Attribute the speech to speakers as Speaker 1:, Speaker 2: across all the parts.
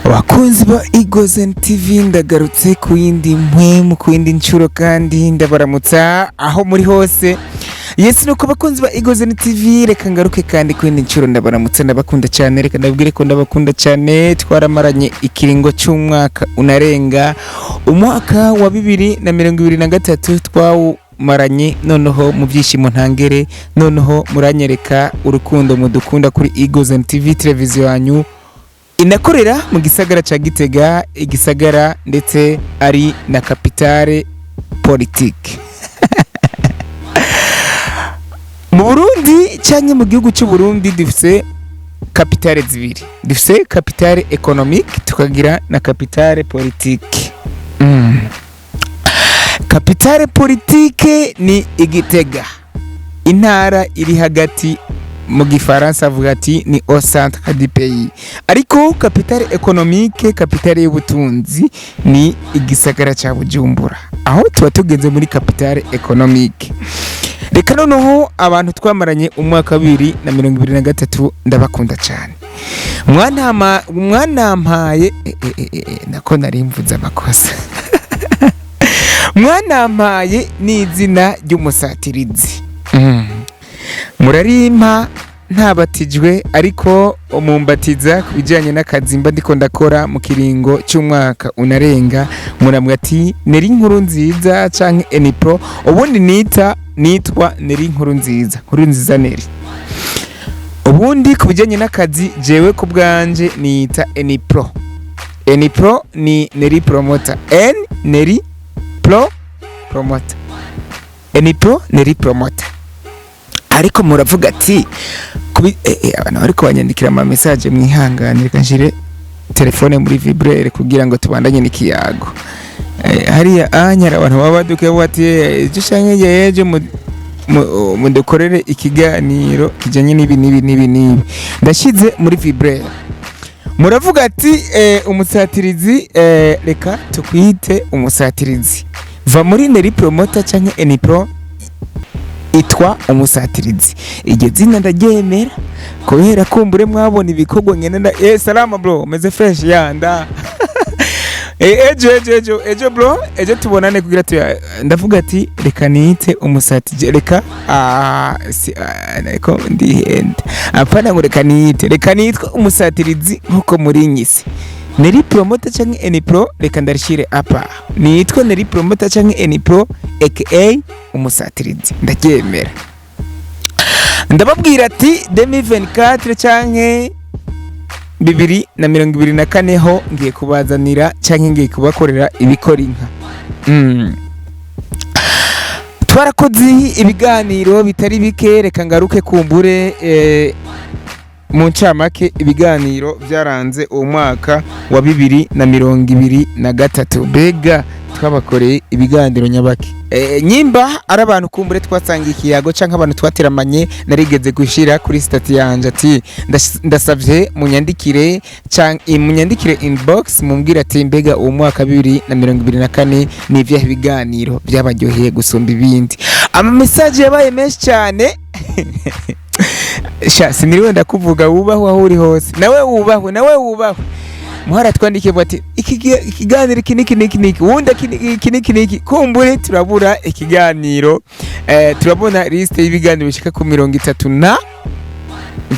Speaker 1: Abakunzi ba Eagles TV, ndagarutse ku yindi mpwemu, ku yindi nshuro, kandi ndabaramutsa aho muri hose. Yes, nuko bakunzi ba Eagles TV, reka ngaruke kandi ku yindi nshuro, ndabaramutsa, ndabakunda cyane. Reka ndabwire ko ndabakunda cyane. Twaramaranye ikiringo cy'umwaka unarenga, umwaka wa 2023 twawumaranye noneho mu byishimo ntangere. Noneho muranyereka urukundo mudukunda kuri Eagles TV, televiziyo yanyu inakorera mu gisagara ca Gitega, igisagara ndetse ari na capitale politique mu Burundi canke mu gihugu cy'u Burundi. Dufise capitale zibiri: dufise capitale économique, tukagira na capitale politique. Capitale politique ni Igitega, intara iri hagati, mu Gifaransa avuga ati ni au centre du pays. Ariko capitale économique, capitale y'ubutunzi, ni igisagara ca Bujumbura. Aho tuba tugeze muri capitale économique. Reka noneho abantu twamaranye umwaka wa 2023, ndabakunda cyane. Mwanama mwanampaye nako nari mvuze amakosa. Mwanampaye n'izina ry'umusatirizi. Murarimpa ntabatijwe, ariko mumbatiza ku bijyanye n'akazi mba ndiko ndakora mu kiringo cy'umwaka unarenga. Muramwe ati Neri Inkuru Nziza canke Enipro. Ubundi nita nitwa Neri Inkuru Nziza, Nkuru Nziza Neri. Ubundi ku bijyanye n'akazi, jewe ku bwanje nita Enipro. Enipro ni Neri Promoter, N Neri Pro Promoter, Enipro Neri Promoter. Ariko muravuga ati abantu bariko banyandikira ama message, mwihangane, reka nshire telefone muri vibreur kugira ngo tubandanye n'ikiyago. Hariya anyara abantu baba baduke bati ejo canke ejo mudukorere ikiganiro kijanye n'ibi n'ibi n'ibi n'ibi. Ndashize muri vibreur. Muravuga ati umusatirizi, reka tukwite umusatirizi, va muri Neri Promoter canke Enipro, itwa umusatirizi. Iryo zina ndaryemera kubera kumbure mwabona ibikorwa ngene nda salama bro, umeze fresh ya nda ejo ejo ejo ejo bro, ejo tubonane kugira tuya. Ndavuga ati reka nite umusatirizi, reka si, niko ndihenda, apana ngo reka nite, reka nitwe umusatirizi nkuko muri nyisi Neri Promoter canke Enipro. Reka ndarishire apa, nitwe Neri Promoter canke Enipro aka umusatirizi, ndaryemera. Ndababwira ati 2024 canke 2024 ho ngiye kubazanira canke ngiye kubakorera ibikora inka. Twarakoze ibiganiro bitari bike. Reka ngaruke kumbure mu ncamake ibiganiro byaranze uwo mwaka wa 2023. Mbega twabakoreye ibiganiro nyabaki? Nyimba ari abantu kumbure twasangiye ikiyago canke abantu twateramanye, narigeze gushira kuri statut yanje ati ndasavye munyandikire canke munyandikire inbox, mumbwire ati mbega uwo mwaka 2024 ni ivyahe biganiro byabaryoheye gusumba ibindi? Ama message yabaye menshi cyane. Sha, siniriwe ndakuvuga, wubahwe aho uri hose, nawe wubahwe, nawe wubahwe. Muhara twandikiye ati ikiganiro iki niki niki niki, wundi iki niki niki. Kumbure turabura ikiganiro, turabona liste y'ibiganiro bishika ku 30 na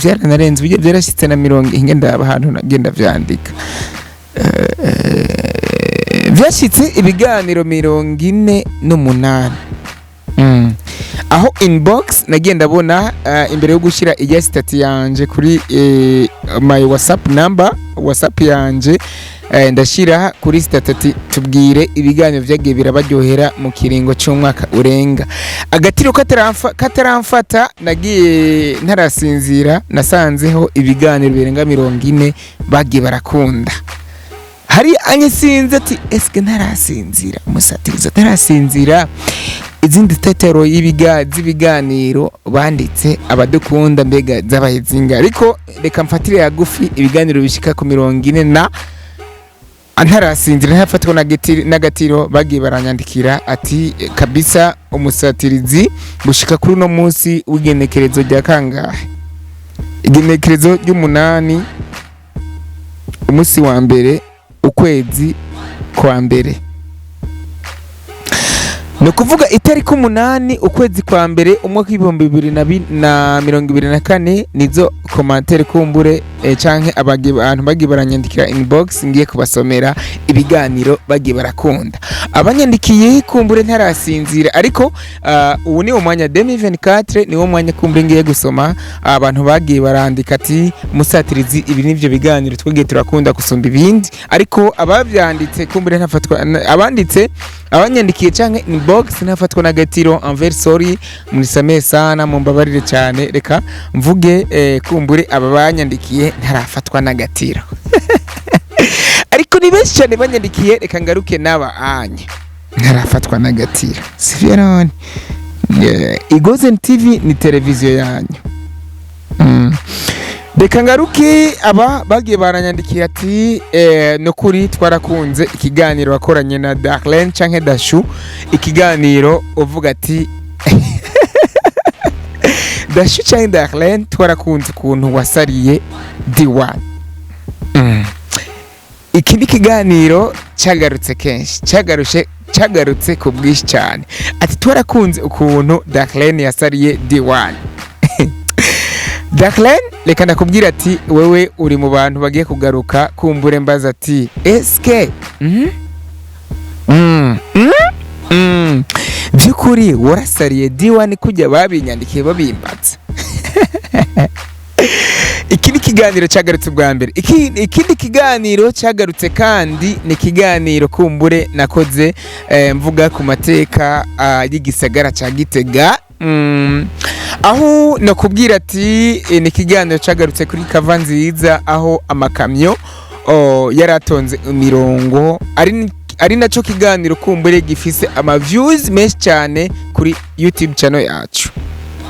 Speaker 1: byaranarenze, ibyo byarashyitse na mirongo inge. Ndaba ahantu nagenda vyandika. Byashyitse ibiganiro 48. Aho inbox nagiye ndabona imbere yo gushyira ijya statut yanje kuri my WhatsApp number, WhatsApp yanje, ndashyira kuri statut ati tubwire ibiganiro byagiye birabaryohera mu kiringo cy'umwaka urenga. Agatiro kataramfata, nagiye ntarasinzira, nasanzeho ibiganiro birenga 40 bagiye barakunda. Hari anyisinze ati eske ntarasinzira, umusatirizo ntarasinzira, izindi tetero y'ibiga z'ibiganiro banditse abadukunda mbega zabaye zinga? Ariko reka mfatire yagufi ibiganiro bishika ku 40 na ntarasinzira, ntafatwa n'agatiro bagiye baranyandikira ati kabisa umusatirizi gushika kuri uno munsi w'igenekerezo rya kangahe, igenekerezo ry'umunani. Umunsi wa mbere, ukwezi kwa mbere, ni ukuvuga itariki 8, ukwezi kwa mbere, umwaka w'2024, nizo commentaires kumbure canke abantu bagiye baranyandikira inbox. Ngiye kubasomera ibiganiro bagiye barakunda. Abanyandikiye kumbure ntarasinzira, ariko ubu ni umwanya 2024, niwo mwanya kumbure ngiye gusoma abantu bagiye barandika ati: "Musatirizi, ibi nivyo biganiro twagiye turakunda gusumba ibindi." Ariko abavyanditse kumbure ntafatwa, abanditse, abanyandikiye canke inbox ntafatwa na gatiro. I'm very sorry, munisamehe sana, mumbabarire cyane. Reka mvuge kumbure aba banyandikiye ntarafatwa n'agatiro, ariko ni benshi cyane banyandikiye. Reka ngaruke n'aba anye ntarafatwa n'agatiro, sivyo none? Yeah. Igozen TV ni televiziyo yanyu. Reka ngaruke aba bagiye baranyandikiye ati: "Nukuri twarakunze ikiganiro wakoranye na Darlene canke Dashu." Ikiganiro uvuga ati: "Dashu canke Darlene, twarakunze ukuntu wasariye D1." Iki ni ikiganiro cyagarutse kenshi, cyagarutse, cyagarutse ku bwinshi cyane. Ati: "Twarakunze ukuntu Darlene yasariye D1." Darlene, reka ndakubwira ati wewe uri mu bantu bagiye kugaruka kumbure mbaza ati: "Eske by'ukuri warasariye D1 kujya babinyandikiye babimbatsa?" Iki ni ikiganiro cyagarutse ubwa mbere. Ikindi kiganiro cyagarutse kandi ni ikiganiro kumbure nakoze mvuga ku mateka y'igisagara cya Gitega. Aho nakubwira ati ni ikiganiro cyagarutse kuri kava nziza, aho amakamyo yari atonze imirongo, ari nacyo kiganiro kumbure gifise ama views menshi cyane kuri YouTube channel yacu.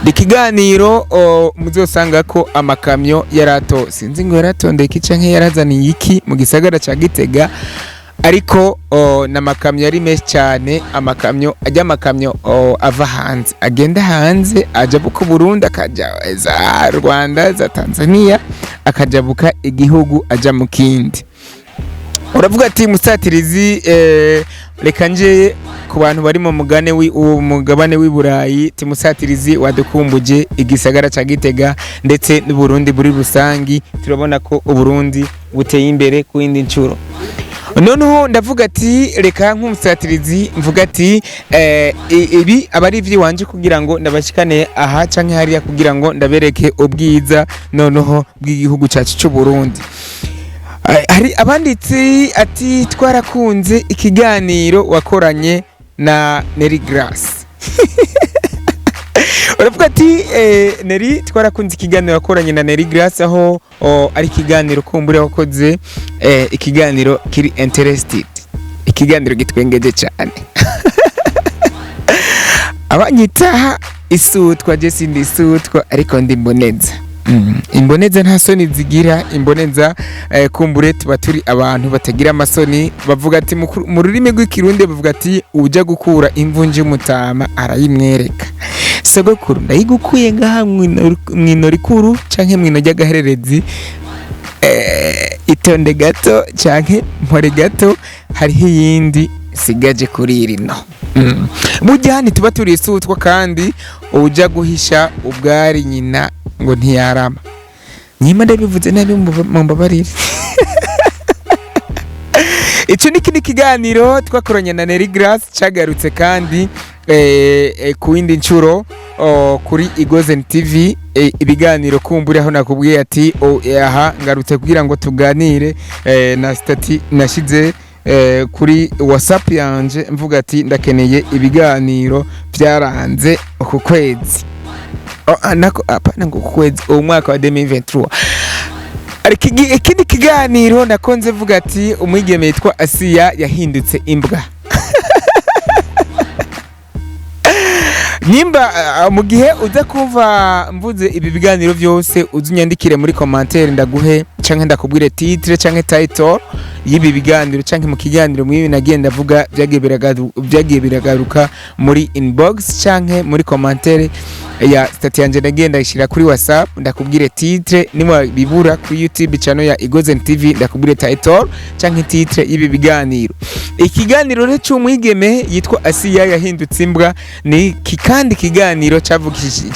Speaker 1: Ni ikiganiro muzosanga ko amakamyo yarato, sinzi ngo yaratondeka iki canke yarazaniye iki mu gisagara ca Gitega, ariko n'amakamyo ari menshi cyane. Amakamyo ajya, amakamyo ava hanze, agenda hanze, ajabuka Burundi, akaja za Rwanda, za Tanzania, akajabuka igihugu aja mu kindi. Uravuga ati: "Musatirizi, reka nje ku bantu bari mu mugane uwo mugabane w'i Burayi." Timusatirizi, wadukumbuje igisagara ca Gitega ndetse n'Uburundi muri rusangi. Turabona ko Uburundi buteye imbere ku yindi nshuro. Noneho ndavuga ati reka nk'umusatirizi mvuga ati ibi aba ari ivy'iwanje kugira ngo ndabashikane aha canke hariya, kugira ngo ndabereke ubwiza noneho bw'igihugu cacu c'u Burundi. Hari abanditsi ati: "Twarakunze ikiganiro wakoranye na Nelly Grace." Uravuga ati: "Nelly, twarakunze ikiganiro wakoranye na Nelly Grace," aho ari ikiganiro kumbure wakoze, ikiganiro kiri interested, ikiganiro gitwengeje cyane. Abanyitaha isutwa, je sindi isutwa, ariko ndi imboneza. Imboneza nta soni zigira. Imboneza kumbure tuba turi abantu batagira amasoni. Bavuga ati mu rurimi rw'Ikirundi bavuga ati: "Uja gukura imvunja y'umutama arayimwereka." Sogokuru, ndayigukuye ngaha mwino rikuru canke mwino ry'agahererezi. Itonde gato canke mpore gato, hariho iyindi sigaje kuri rino. Burya ntituba turi isutwa, kandi uja guhisha ubwari nyina ngo ntiyarama. Nyima ndabivuze nabi, mumbabarire. Icyo ni ikindi kiganiro twakoranye na Nelly Grace cyagarutse kandi ku yindi nshuro kuri Igozen TV. Ibiganiro kumbure aho nakubwiye ati aha ngarutse kugira ngo tuganire na statut nashize kuri WhatsApp yanje, mvuga ati ndakeneye ibiganiro byaranze uku kwezi. Nako apana ngo uku kwezi, uwo mwaka wa 2023. Ariko ikindi kiganiro nakonze mvuga ati umwigeme yitwa Asiya yahindutse imbwa. Nimba mu gihe uza kumva mvuze ibi biganiro byose, uze unyandikire muri commentaire, ndaguhe canke ndakubwire titre canke title. y'ibi biganiro canke mu kiganiro mwibi nagiye ndavuga vyagiye biragaruka muri inbox canke muri commentaire ya statut yanje nagiye ndayishira kuri WhatsApp. Ndakubwire titre, nimwabibura kuri YouTube channel ya Igozen TV, ndakubwire title canke titre y'ibi biganiro. Ikiganiro rero c'umwigeme yitwa Asiya yahindutse imbwa ni kandi kiganiro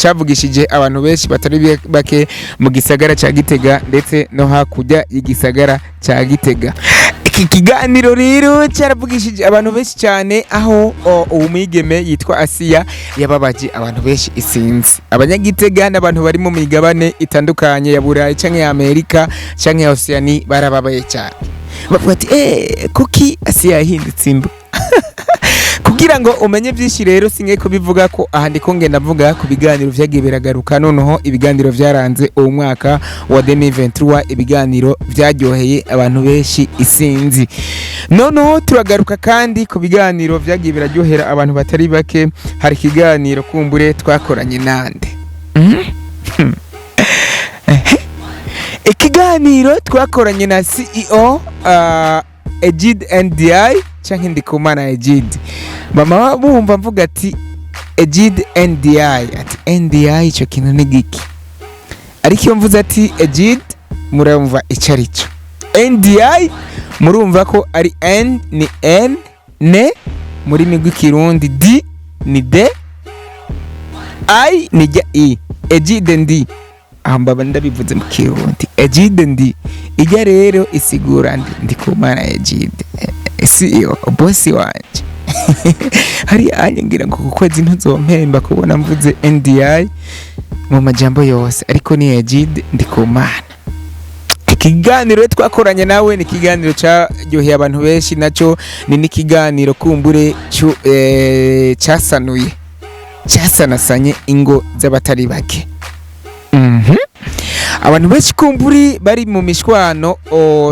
Speaker 1: cavugishije abantu benshi batari bake mu gisagara ca Gitega ndetse no hakurya y'igisagara ca Gitega. Iki kiganiro rero cyaravugishije abantu benshi cyane, aho uwo mwigeme yitwa Asiya yababaje abantu benshi isinzi, abanyagitega n'abantu bari mu migabane itandukanye ya Burayi canke ya Amerika canke ya Oceania. Barababaye cyane, bavuga ati: "Kuki Asiya yahindutse imbwa?" Kugira ngo umenye byinshi rero, singe kubivuga ko aha ndiko ngenda mvuga ku biganiro vyagiye biragaruka. Noneho ibiganiro vyaranze uwo mwaka wa 2023, ibiganiro vyaryoheye abantu benshi isinzi. Noneho turagaruka kandi ku biganiro vyagiye biraryohera abantu batari bake. Hari ikiganiro kumbure twakoranye nande? Ikiganiro twakoranye na CEO Egid NDI canke Ndikumana Egid. Mama bumva mvuga ati Egid NDI, ati: "NDI ico kintu ni giki?" Ariko iyo mvuze ati Egid, murumva ico ari cyo. NDI murumva ko ari N ni N ne muri rw'ikirundi, D ni D, I ni rya I. Egid ndi aho mbaba ndabivuze mu Kirundi. Egid ndi ijya rero isigura ndi Ndikumana Egid, CEO, boss wanje. Hari anye ngira ngo ku kwezi ntuzompemba kubona mvuze NDI mu majambo yose, ariko ni Egid Ndikumana. Ikiganiro twakoranye nawe ni ikiganiro cyaryoheye abantu benshi, nacyo ni n'ikiganiro kumbure cyasanuye, cyasanasanye ingo z'abatari bake. Abantu benshi kumburi bari mu mishwano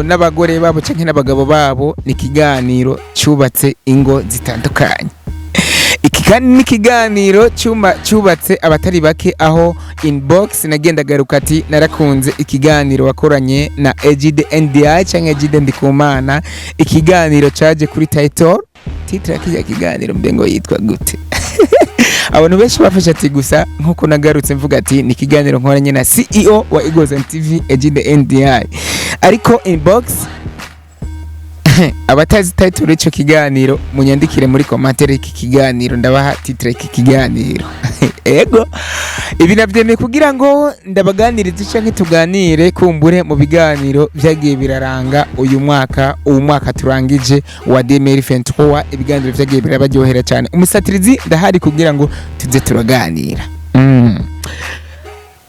Speaker 1: n'abagore babo canke n'abagabo babo, ni ikiganiro cyubatse ingo zitandukanye. Iki kandi ni ikiganiro cyubatse abatari bake, aho inbox nagenda garuka ati: "Narakunze ikiganiro wakoranye na Egide NDI canke Egide Ndikumana." Ikiganiro caje kuri title, titre ya kirya kiganiro mbe ngo yitwa gute? Abantu benshi bafashe ati gusa nkuko nagarutse mvuga ati ni ikiganiro nkoranye na CEO wa Eagles TV Egide NDI, ariko inbox abatazi title y'ico kiganiro munyandikire muri commentaire iki kiganiro, ndabaha titre y'iki kiganiro. Ego, ibi navyemeye kugira ngo ndabaganirize canke tuganire kumbure mu biganiro vyagiye biraranga uyu mwaka, uwu mwaka turangije wa 2023, ibiganiro vyagiye birabaryohera cyane. Umusatirizi ndahari kugira ngo tuze turaganira.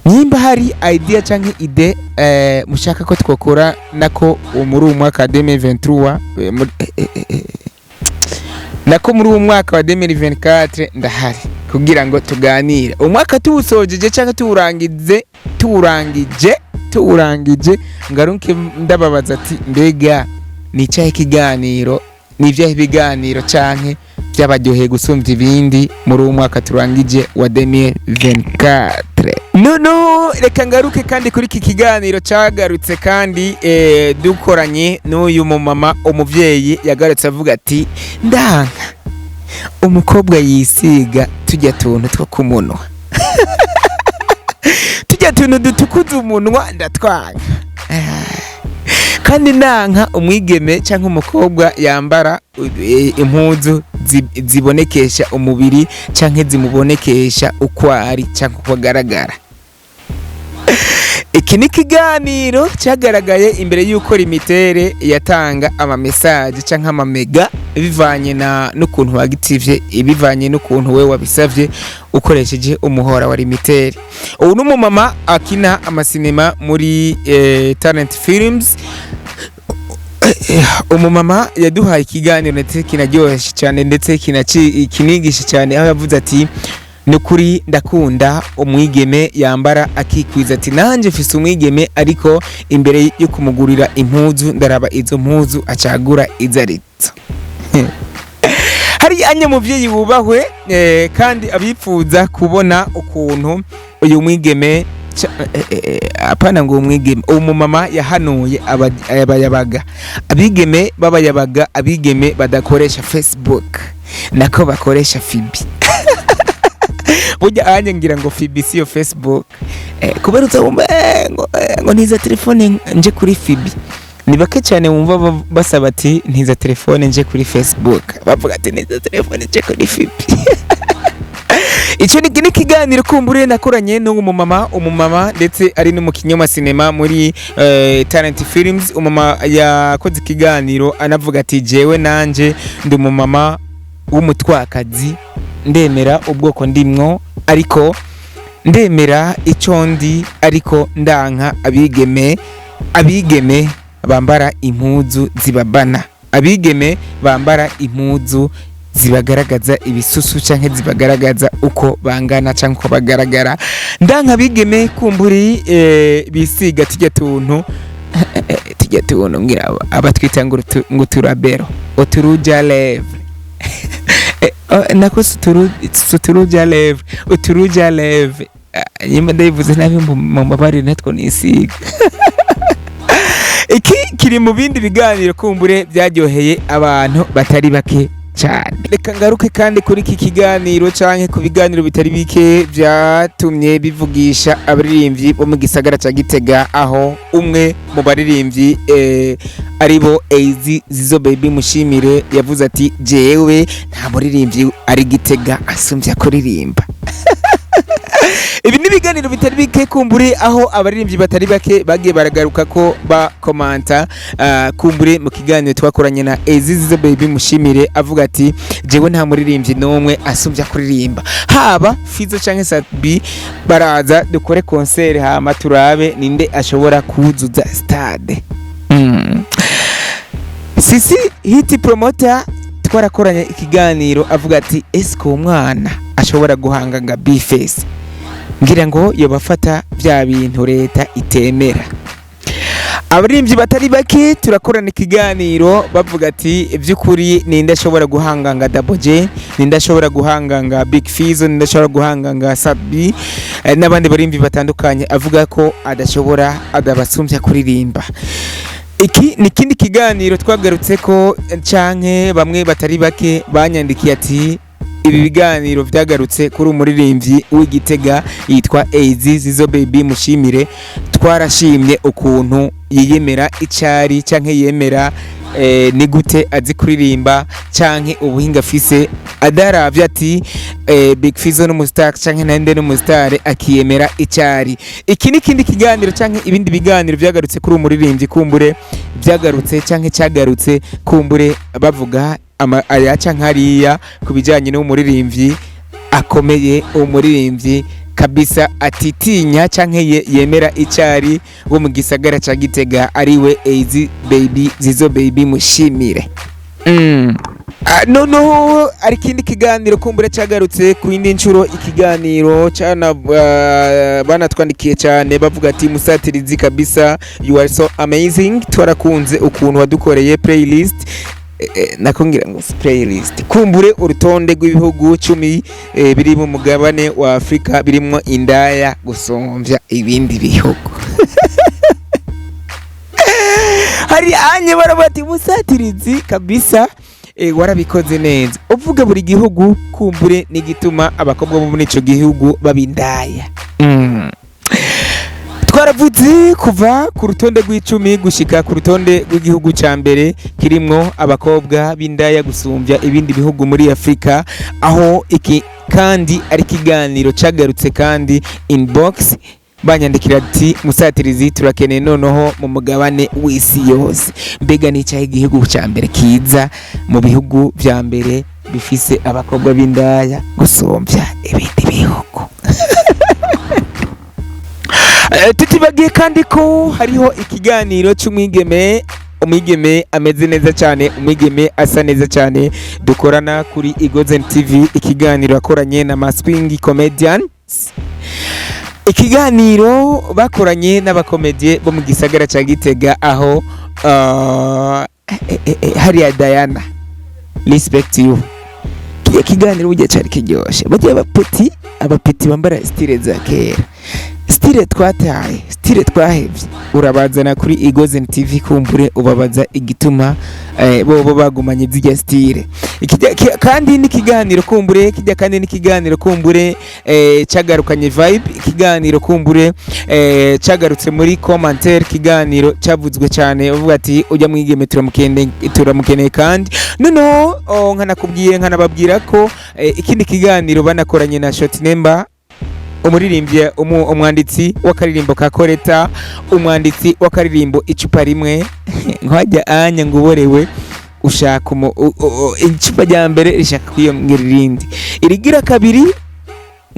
Speaker 1: Nimba hari idea canke idée mushaka ko twokora nako muri uyu mwaka wa 2023, nako muri uyu mwaka wa 2024, ndahari kugira ngo tuganire. Umwaka tuwusojeje canke tuwurangije, ngaruke ndababaza ati: "Mbega ni icahe kiganiro, ni ivyahe biganiro canke byabaryoheye gusumvya ibindi muri uyu mwaka turangije wa 2024?" Noneho reka ngaruke kandi kuri iki kiganiro cagarutse kandi dukoranye n'uyu mumama, umuvyeyi yagarutse avuga ati: "Ndanka umukobwa yisiga tujya tuntu two ku munwa, tujya tuntu dutukuza umunwa ndatwanga. Kandi nanka umwigeme cyangwa umukobwa yambara impuzu zibonekesha umubiri cyangwa zimubonekesha uko ari cyangwa uko agaragara." Iki ni ikiganiro cyagaragaye imbere y'uko Lumitel yatanga ama message cyangwa amamega bivanye na n'ukuntu wagitivye, bivanye n'ukuntu we wabisavye ukoresheje umuhora wa Lumitel. Ubu ni umumama akina amasinema muri Talent Films. Umumama yaduhaye ikiganiro ndetse kinaryoshye cyane, ndetse kinigisha cyane, aho yavuze ati: "Ni ukuri ndakunda umwigeme yambara akikwiza." Ati: "Nanjye mfise umwigeme, ariko imbere yo kumugurira impuzu ndaraba izo mpuzu acagura izo arizo." Hari anya muvyeyi wubahwe, kandi abipfuza kubona ukuntu uyu mwigeme Apana ngo umwigeme, umumama yahanuye abayabaga, abigeme b'abayabaga, abigeme badakoresha Facebook, nako bakoresha FB. Burya anye ngira ngo FB siyo Facebook, kubera uzabumva ngo ntiza telefone nje kuri FB. Ni bake cyane wumva basaba ati ntiza telefone nje kuri Facebook, bavuga ati ntiza telefone nje kuri FB. Icyo ni ikiganiro kumbure nakoranye n'uwo mumama, umumama ndetse ari n'umukinnyi w'amasinema muri Talent Films. Umumama yakoze ikiganiro anavuga ati jewe nanje ndi umumama w'umutwakazi, ndemera ubwoko ndimwo, ariko ndemera icyo ndi, ariko ndanka abigeme bambara impuzu zibabana, abigeme bambara impuzu zibagaragaza ibisusu canke zibagaragaza uko bangana canke uko bagaragara. Ndanka abigeme kumburi bisiga tujya tuntu ngira abatwita ngo turabero uturuja lèvre. Nako suturuja lèvre, uturuja lèvre. Ah, nyimba ndayivuze nabi mumbabarire, natwo nisiga. Iki kiri mu bindi biganiro kumbure byaryoheye abantu batari bake cyane. Reka ngaruke kandi kuri iki kiganiro canke ku biganiro bitari bike byatumye bivugisha abaririmbyi bo mu gisagara ca Gitega, aho umwe mu baririmbyi aribo AZ Zizo Baby Mushimire yavuze ati jewe nta muririmbyi ari Gitega asumbya kuririmba. Ibi ni ibiganiro bitari bike kumbure aho abaririmbyi batari bake bagiye baragaruka ko bakomanta kumbure mu kiganiro twakoranye na Ezizizo Baby Mushimire, avuga ati jewe nta muririmbyi n'umwe asumbya kuririmba, haba Fizo canke Sat-B, baraza dukore concert hama turabe ninde ashobora kuzuza stade. Sisi Hit Promoter twarakoranye ikiganiro avuga ati eske uwo mwana ashobora guhanga nga B-Face? Ngira ngo yobafata bya bintu leta itemera. Abaririmbyi batari bake turakorana ikiganiro bavuga ati by'ukuri ninde ashobora guhanganga Double J, ninde ashobora guhanganga Big Fizzo, ninde ashobora guhanganga Sat-B, n'abandi baririmbyi batandukanye, avuga ko adashobora, adabasumbya kuririmba. Iki ni ikindi kiganiro twagarutse ko canke bamwe batari bake banyandikiye ati ibi biganiro byagarutse kuri umuririmbyi w'Igitega yitwa AZ Zizo Baby Mushimire, twarashimye ukuntu yiyemera icari canke yemera ni gute azi kuririmba canke ubuhinga afise, adaravye ati Big Fizzo n'umustar canke nande n'umustar, akiyemera icari. Iki ni ikindi kiganiro canke ibindi biganiro byagarutse kuri umuririmbyi kumbure byagarutse canke cyagarutse kumbure bavuga aya canke hariya ku bijanye n'umuririmbyi akomeye, umuririmbyi kabisa atitinya canke yemera icari wo mu gisagara ca Gitega, ariwe AZ Baby Zizo Baby Mushimire. Ah, noneho ari ikindi kiganiro kumbure cyagarutse ku yindi nshuro, ikiganiro cana banatwandikiye cyane bavuga ati musatirizi kabisa, you are so amazing, twarakunze ukuntu wadukoreye playlist, nako ngira ngo si playlist, kumbure urutonde rw'ibihugu 10 biri mu mugabane wa Afrika birimwo indaya gusumvya ibindi bihugu. Hari anye baravuga ati musatirizi kabisa, warabikoze neza uvuga buri gihugu kumbure n'igituma abakobwa bo muri ico gihugu babindaya. Twaravuze kuva ku rutonde rw'icumi gushika ku rutonde rw'igihugu ca mbere kirimwo abakobwa b'indaya gusumbya ibindi bihugu muri Afrika, aho iki kandi ari ikiganiro cagarutse kandi inbox banyandikira ati musatirizi, turakeneye noneho mu mugabane w'isi yose, mbega ni icyahe igihugu ca mbere kiza mu bihugu vya mbere bifise abakobwa b'indaya gusumbya ibindi bihugu? Tutibagiye kandi ko hariho ikiganiro cy'umwigeme, umwigeme ameze neza cyane, umwigeme asa neza cyane, dukorana kuri Igozen TV, ikiganiro yakoranye na Maswing Comedians, ikiganiro bakoranye n'abakomedie bo mu gisagara cya Gitega, aho hariya Diana, respect you. Kiya kiganiro burya cyari kiryoshe, burya abapeti bambara style za kera. Style twataye, style twahevye, urabazana kuri Igozen TV, kumbure ubabaza igituma bobo bagumanye zirya style. Kandi n'ikiganiro kumbure kijya, kandi n'ikiganiro kumbure cagarukanye vibe, ikiganiro kumbure cagarutse muri commentaire, ikiganiro cavuzwe cyane, uvuga ati ujya mwigeme turamukeneye. Kandi noneho, oh, nkanakubwiye, nkanababwira ko ikindi kiganiro banakoranye na Short Nemba, umuririmbyi, umwanditsi w'akaririmbo ka Koreta, umwanditsi w'akaririmbo Icupa Rimwe. Nkajya anya ngo uborewe ushaka icupa rya mbere rishaka kwiyongera irindi, irigira kabiri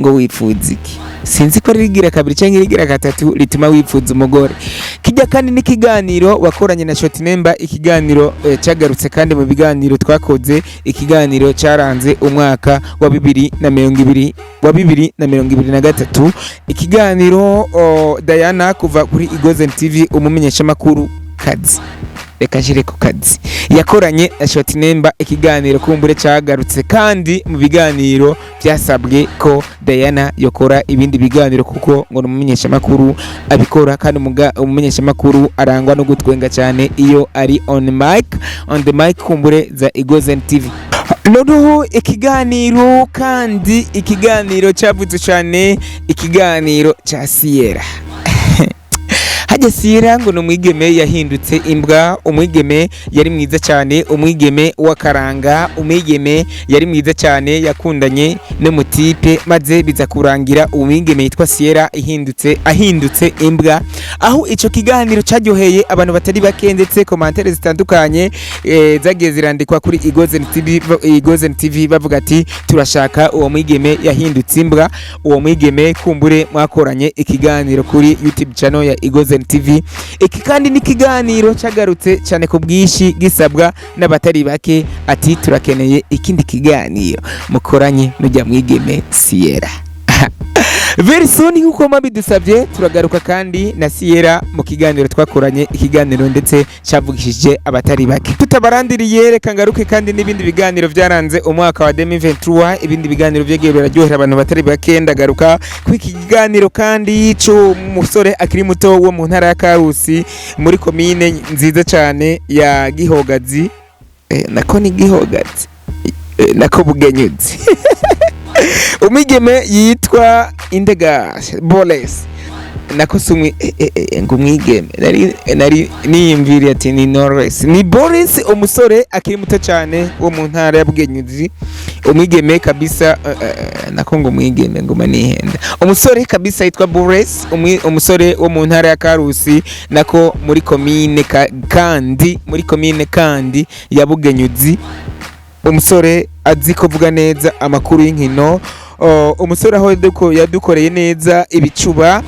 Speaker 1: ngo wipfuza iki? Sinzi ko rigira kabiri cyangwa irigira gatatu rituma wipfuza umugore. Kijya kandi n'ikiganiro wakoranye na Short Nemba, ikiganiro cyagarutse kandi mu biganiro twakoze, ikiganiro cyaranze umwaka wa 2020, wa 2023, ikiganiro Diana kuva kuri Igozen TV, umumenyeshamakuru kazi, reka nshire ku kazi, yakoranye na Short Nemba, ikiganiro kumbure cyagarutse kandi mu biganiro byasabwe ko Diana yokora ibindi biganiro, kuko ngo ni umumenyeshamakuru abikora, kandi umumenyeshamakuru arangwa no gutwenga cyane iyo ari on mic, on the mic kumbure za Igozen TV. Noneho ikiganiro kandi, ikiganiro cyavutse cyane, ikiganiro cya Sierra. Hajya Sierra ngo ni umwigeme yahindutse imbwa, umwigeme yari mwiza cyane, umwigeme w'akaranga, umwigeme yari mwiza cyane, yakundanye n'umutipe, maze biza kurangira umwigeme yitwa Sierra ahindutse imbwa, aho ico kiganiro cyaryoheye abantu batari bake, ndetse commentaires zitandukanye zagiye zirandikwa kuri Igozen TV, Igozen TV, bavuga ati turashaka uwo mwigeme yahindutse imbwa, uwo mwigeme kumbure mwakoranye ikiganiro kuri YouTube channel ya Igozen TV. Iki kandi ni ikiganiro cyagarutse cyane ku bwinshi, gisabwa n'abatari bake, ati turakeneye ikindi kiganiro mukoranye n'ujya mwigeme Sierra. Very soon, nkuko mabidusabye, turagaruka kandi na Sierra mu kiganiro twakoranye, ikiganiro ndetse cyavugishije abatari bake. Tutabarandiriye, reka ngaruke kandi n'ibindi biganiro byaranze umwaka wa 2023, ibindi biganiro byagiye biraryohera abantu batari bake. Ndagaruka kuri iki kiganiro kandi cy'umusore akiri muto wo mu ntara ya Karusi, muri komine nziza cyane ya Gihogazi, nako ni Gihogazi, nako Bugenyuzi, umwigeme yitwa Indega Boles, nako sumwe ngo umwigeme nari niyumviriye ati ni Norris, ni Boris, umusore akiri muto cyane wo mu ntara ya Bugenyuzi, umwigeme kabisa, nako ngo umwigeme ngoma nihenda, umusore kabisa yitwa Boris, umusore wo mu ntara ya Karusi, nako muri komine kandi muri komine kandi ya Bugenyuzi, umusore azi kuvuga neza amakuru y'inkino, umusore aho yadukoreye neza ibicuba,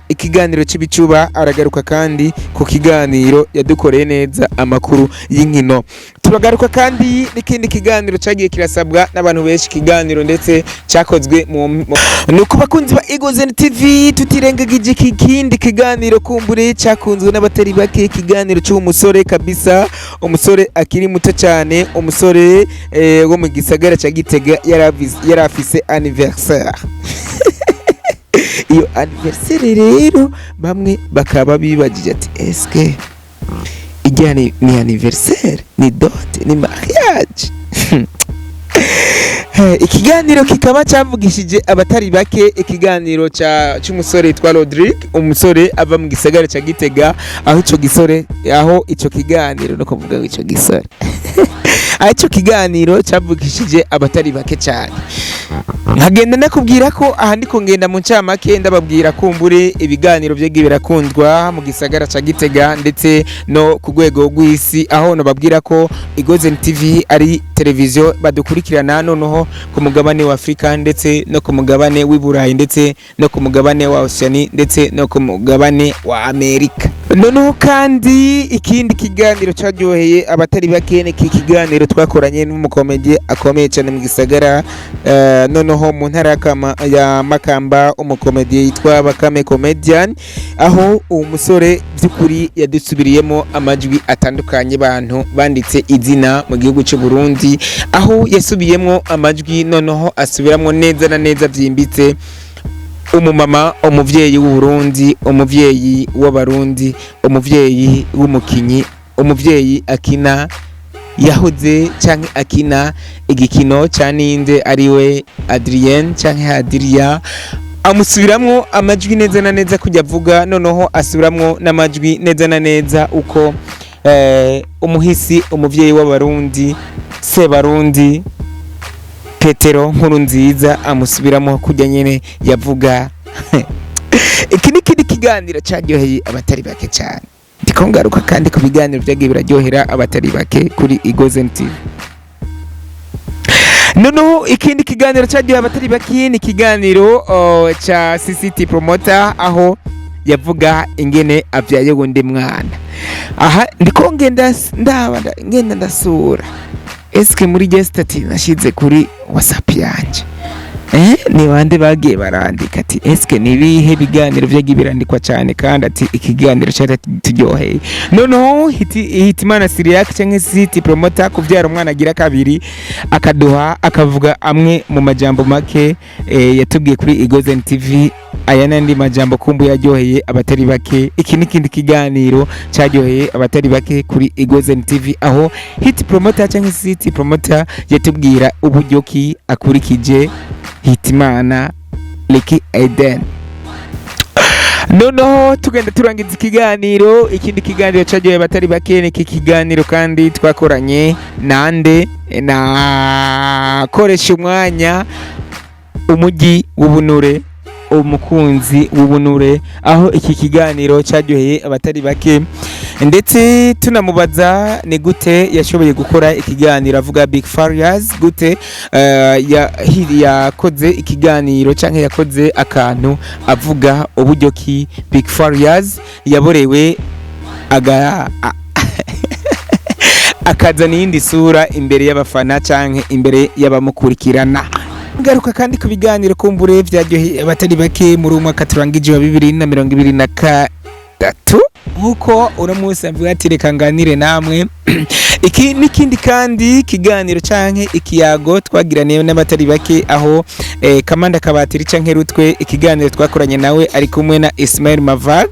Speaker 1: ikiganiro cy'ibicuba. Aragaruka kandi ku kiganiro yadukoreye neza amakuru y'inkino. Turagaruka kandi n'ikindi kiganiro cyagiye kirasabwa n'abantu benshi, ikiganiro ndetse cyakozwe nuko bakunzi ba Eagles TV, tutirengagije iki kindi kiganiro kumbure cyakunzwe n'abatari bake, ikiganiro cy'uwo musore kabisa, umusore akiri muto cyane, umusore wo mu gisagara cya Gitega, yari afise anniversaire. Iyo anniversaire rero bamwe bakaba bibagije ati eske ijya ni anniversaire, ni dot, ni mariage? Ikiganiro kikaba cyavugishije abatari bake, ikiganiro cy'umusore yitwa Rodrigue, umusore ava mu gisagara cya Gitega, aho ico gisore, aho ico kiganiro, no kuvuga ngo ico gisore, aho ico kiganiro cyavugishije abatari bake cyane. Nkagenda nakubwira ko aha ndiko ngenda mu ncamake ndababwira kumbure ibiganiro byagiye birakundwa mu gisagara ca Gitega ndetse no ku rwego rw'isi, aho nababwira ko Igozen TV ari televiziyo badukurikirana noneho ku mugabane wa Afrika, ndetse no ku mugabane w'i Burayi, ndetse no ku mugabane wa Oceania, ndetse no ku mugabane wa Amerika. Noneho kandi ikindi kiganiro cyaryoheye abatari bake ni iki kiganiro twakoranye n'umukomedi akomeye cyane mu gisagara, noneho mu ntara ya Makamba, umukomedi yitwa Bakame Comedian, aho uwo musore by'ukuri yadusubiriyemo amajwi atandukanye abantu banditse izina mu gihugu cy'u Burundi, aho yasubiyemo amajwi, noneho asubiramo neza na neza byimbitse. Umumama, umuvyeyi w'Uburundi, umuvyeyi w'Abarundi, umuvyeyi w'umukinyi, umuvyeyi akina, yahoze canke akina igikino ca ninde, ariwe Adrien canke Adria, amusubiramwo amajwi neza na neza kujya avuga. Noneho asubiramwo n'amajwi neza na neza uko umuhisi, umuvyeyi w'Abarundi, Sebarundi Petero Nkuru Nziza, amusubiramo kujya nyene yavuga. Iki ni kindi kiganiro caryoheye abatari bake cyane. Ndiko ngaruka kandi ku biganiro byagiye biraryohera abatari bake kuri Igozen TV. Noneho ikindi kiganiro caryoheye abatari bake ni ikiganiro ca CCT Promoter, aho yavuga ingene avyaye wundi mwana. Aha ndiko ngenda ndaba ngenda ndasura eske muri statut nashize kuri WhatsApp yanje, ni bande bagiye barandika ati eske ni ibihe biganiro vyagiye birandikwa cyane, kandi ati ikiganiro cyari turyoheye. Noneho Hitimana Siriak cyangwa City Promoter kuvyara umwana agira kabiri, akaduha akavuga amwe mu majambo make yatubwiye kuri Igozen TV. Aya n'andi majambo kumbu yaryoheye abatari bake. Iki n'ikindi kiganiro cyaryoheye abatari bake kuri Igozen TV, aho Hit Promoter cyangwa City Promoter yatubwira uburyo ki akurikije Hitimana Lucky Aiden. Noneho tugenda turangiza ikiganiro, ikindi kiganiro cyagiye abatari bake ni iki kiganiro kandi twakoranye nande na koresha umwanya, umujyi w'ubunure, umukunzi w'ubunure, aho iki kiganiro cyaryoheye abatari bake, ndetse tunamubaza ni gute yashoboye gukora ikiganiro avuga Big Farious, gute yakoze ikiganiro cyangwa yakoze akantu avuga uburyo ki Big Farious yaborewe aga akazana iyindi sura imbere y'abafana canke imbere y'abamukurikirana. Ngaruka kandi ku biganiro kumbure vyaryoheye abatari bake muri uyu mwaka turangije wa 2023, nkuko uno munsi avuga ati reka nganire namwe. Iki n'ikindi kandi kiganiro canke ikiyago twagiraniye n'abatari bake, aho Kamanda Kabatiri canke Rutwe, ikiganiro twakoranye nawe ari kumwe na Ismail Mavag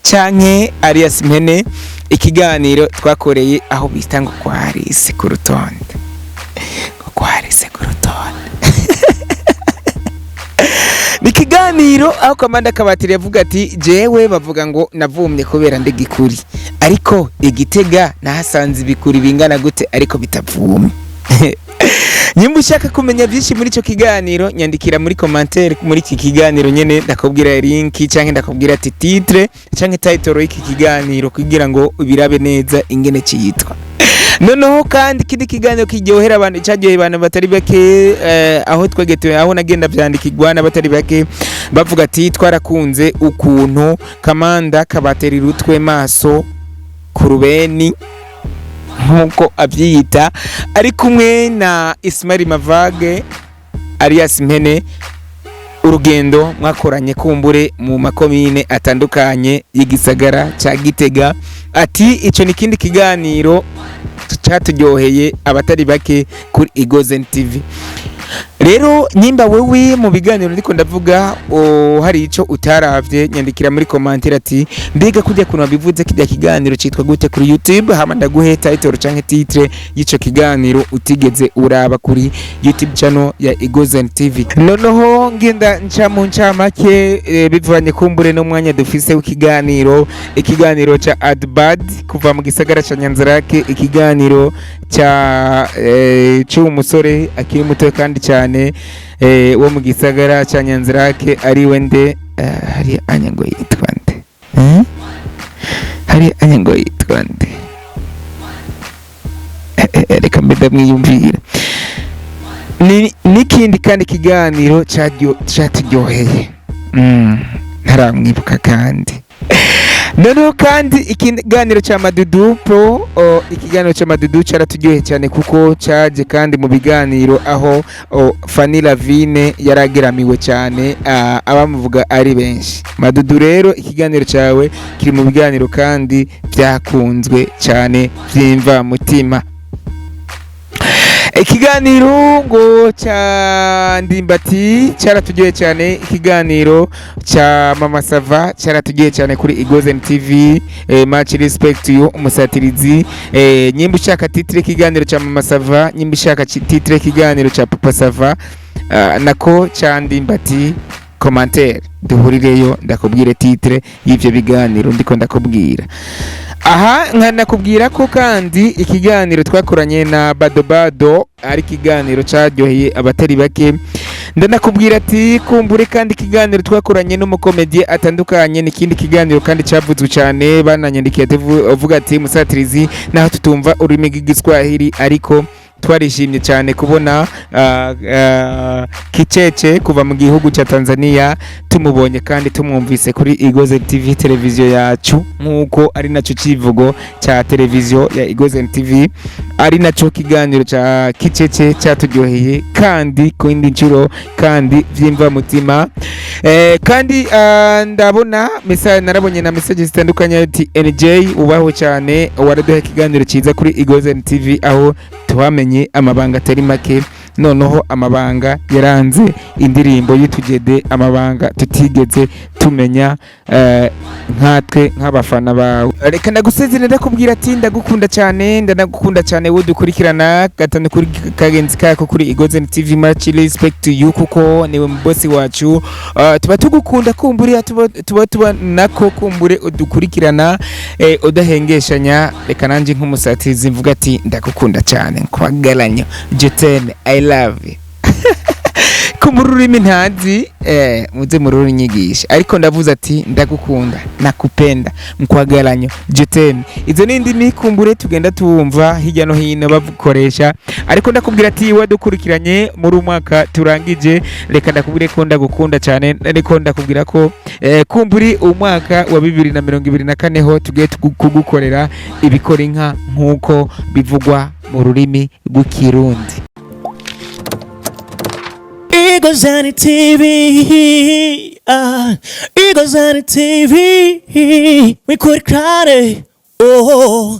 Speaker 1: canke alias Mpene, ikiganiro twakoreye aho bita ngo kwarise ku rutonde, ngo kwarise ku rutonde. Ni ikiganiro aho Kamanda Kabatiri yavuga ati jewe bavuga ngo navumye kubera ndigikuri, ariko igitega nahasanze ibikuri bingana gute ariko bitavumye. Nyimba ushaka kumenya byinshi muri ico kiganiro, nyandikira muri commentaire muri iki kiganiro nyene, ndakubwira link canke ndakubwira ati titre canke title y'iki kiganiro kugira ngo ubirabe neza ingene ciyitwa. Noneho kandi ikindi kiganiro kiryohera abantu, cyaryoheye abantu batari bake, aho twegetewe, aho nagenda vyandikirwa n'abatari bake bavuga ati twarakunze ukuntu Kamanda Kabateri Rutwe maso ku rubeni nk'uko abyiyita ari kumwe na Ismail Mavage alias Mpene, urugendo mwakoranye kumbure mu makomine atandukanye y'igisagara ca Gitega. Ati ico ni ikindi kiganiro caturyoheye abatari bake kuri Igozen TV. Rero nyimba wewe mu biganiro ndiko ndavuga hari ico utaravye, nyandikira muri commentaire ati mbega kujya kuntu wabivuze kijya kiganiro citwa gute kuri YouTube, hama ndaguhe title canke titre y'ico kiganiro utigeze uraba kuri YouTube channel ya Igozen TV. Noneho ngenda nca mu ncamake, bivanye kumbure n'umwanya dufise w'ikiganiro, ikiganiro ca Adbad kuva mu gisagara ca Nyanzarake, ikiganiro ca c'uwo musore akiri muto kandi cyane wo mu gisagara ca Nyanzarake, ari we nde, hari anya ngo yitwa nde, eh? Hari anya ngo yitwa nde, reka mbe ndamwiyumvira. Ni n'ikindi kandi kiganiro caturyoheye, ntaramwibuka. Kandi noneho kandi ikiganiro cya Madudu Pro, ikiganiro cya Madudu cyaraturyoheye cyane kuko cyaje kandi mu biganiro aho Fanny Lavine yarageramiwe cyane, abamuvuga ari benshi. Madudu rero, ikiganiro cyawe kiri mu biganiro kandi byakunzwe cyane by'imva mutima. Ikiganiro ngo ca Ndimbati cyaratugiye cyane, ikiganiro ca Mama Sava cyaratugiye cyane kuri Igozen TV. Much respect to you, umusatirizi. Nyimba ushaka titre ikiganiro ca Mama Sava, nyimba ushaka titre ikiganiro ca Papa Sava, nako ca Ndimbati, commentaire duhurireyo ndakubwire titre y'ivyo biganiro ndiko ndakubwira aha. Nkanakubwira ko kandi ikiganiro twakoranye na Bado Bado ari ikiganiro caryoheye abatari bake. Ndanakubwira ati kumbure kandi ikiganiro twakoranye n'umukomediye atandukanye n'ikindi kiganiro kandi cavuzwe cyane. Bananyandikiye avuga ati: "Musatirizi, naho tutumva ururimi rw'Igiswahili, ariko twarishimye cyane kubona Kicece kuva mu gihugu cya Tanzania tumubonye kandi tumwumvise kuri Igozen TV, televiziyo yacu", nk'uko ari nacyo kivugo cya televiziyo ya Igozen TV. Ari nacyo kiganiro cya Kicece cyaturyoheye kandi ku yindi nshuro kandi vy'imvamutima. Kandi ndabona message, narabonye na message zitandukanye ati: "NJ ubaho cyane, waraduha ikiganiro cyiza kuri Igozen TV, aho twamenye amabanga atari make, noneho amabanga yaranze indirimbo y'utugede, amabanga tutigeze tumenya nkatwe nk'abafana bawe." Reka ndagusezere, ndakubwira ati ndagukunda cyane, ndanagukunda cyane wowe dukurikirana gatanu kuri kagenzi kako kuri Igozen TV. Much respect to you, kuko niwe bosi wacu. Tuba tugukunda, kumbure tuba nako kumbure udukurikirana udahengeshanya. Reka nanjye nk'umusatirizi mvuga ati ndagukunda cyane, nkwagalanya, je t'aime, I love you. Kumbura ururimi ntazi, muze mururi nyigisha, ariko ndavuze ati ndagukunda, nakupenda, mkwagalanyo, je t'aime. Izo ni indimi kumbure tugenda tuwumva hirya no hino bavukoresha, ariko ndakubwira ati wadukurikiranye muri umwaka turangije, reka ndakubwire ko ndagukunda cyane. Ariko ndakubwira ko kumburi umwaka wa 2024 ho tugiye kugukorera ibikora inka nk'uko bivugwa mu rurimi rw'Ikirundi.
Speaker 2: Igozani TV, ah, Igozani TV, we could cry, oh.